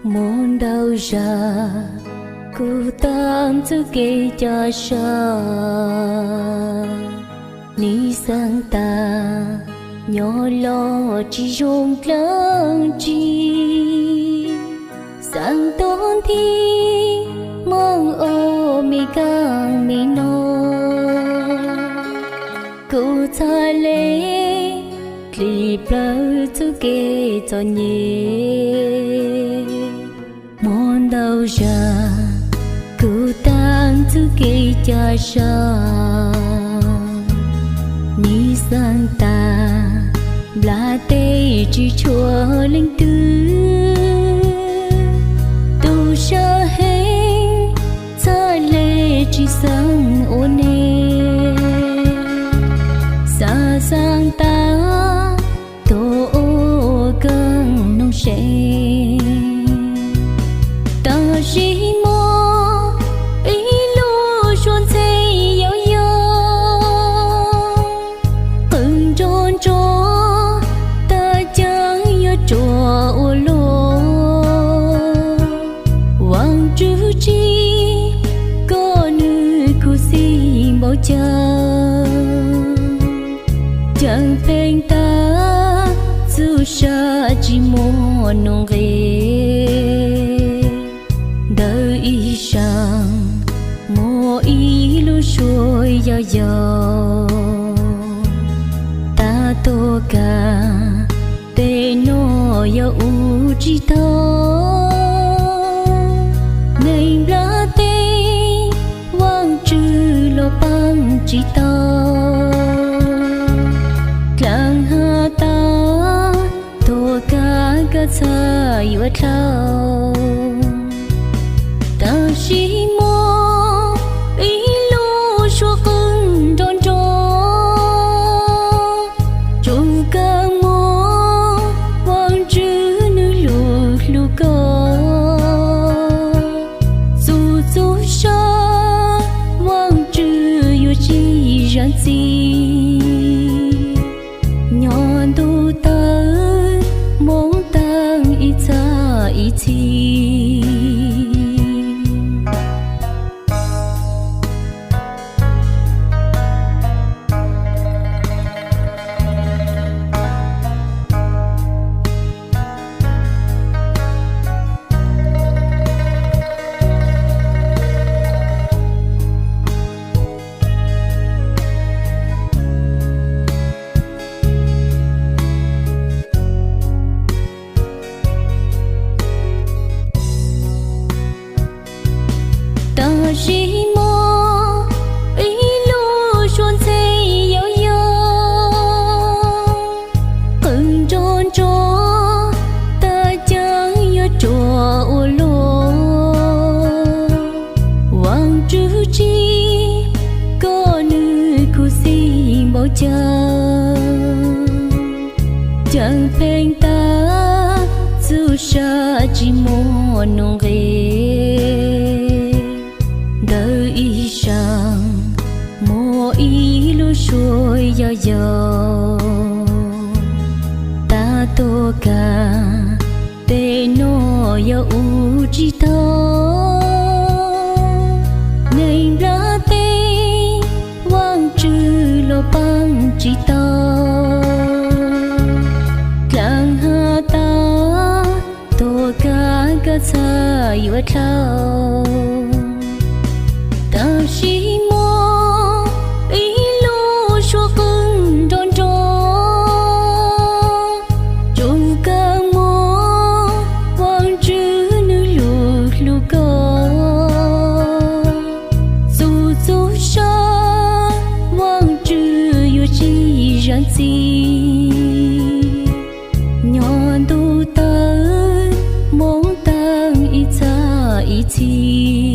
Muaj ntau zag kuv tag txuj kev ca sab, nim xav tas nyob los tsis zoo dlaab tsi. Xav tuaj nthi moog ua me kaaj me noog, kuv txhaj le dlim plawg txuj kev txom nyem. Muaj ntau zag kuv tag txuj kev ca sab, nim xav tas nplaj teb tsis tshua leej twg, tu sab heev txhaj le tsis xaav ua neeg. Xav xaav tas tuaj ua kaaj noog seev, tab sis muaj ib lub suab ntxhee yau yau, qw nrov nrov, tag caag yuav ruam ua luaj. Vaajtswv tsim koj nwg khuv xim npaum caag, caag pheej tas txuj sa tsis muaj nuj nqes. Ntawm ib sab muaj ib lub suab yau yau, tab tuaj kag tej no yog ua tsis tau. Neeg nplaj teb Vaajtswv los paab tsis tau, dlaag has tas tuaj kag koj txhaj yuav dlhau. Tab sis muaj ib lub suab qw nrov nrov, tsuas kag mob Vaajtswv nwg lug hlub koj. Txuj txuj sa Vaajtswv yuav tsis zam txim, nyob ntuj tawv moov taag ib txhab ib txhis. Tab sis muaj ib lub suab ntxhee yau yau, qw nrov nrov, tag caag yuav ruam ua luaj. Vaajtswv tsim koj nwg khuv xim npaum caag, caag pheej tas txuj sa tsis muaj nuj nqes. Ntawm ib sab muaj ib lub suab yau yau, tab tuaj kag tej no yog ua tsis tau. Neeg nplaj teb Vaajtswv los paab tsis tau, dlaag has tas tuaj kag koj txhaj yuav dlhau. Tab sis muaj ib lub suab qw nrov nrov, tsuas kag mob Vaajtswv nwg lug hlub koj. Txuj txuj sa Vaajtswv yuav tsis zam txim, nyob ntuj tawv moov txhij.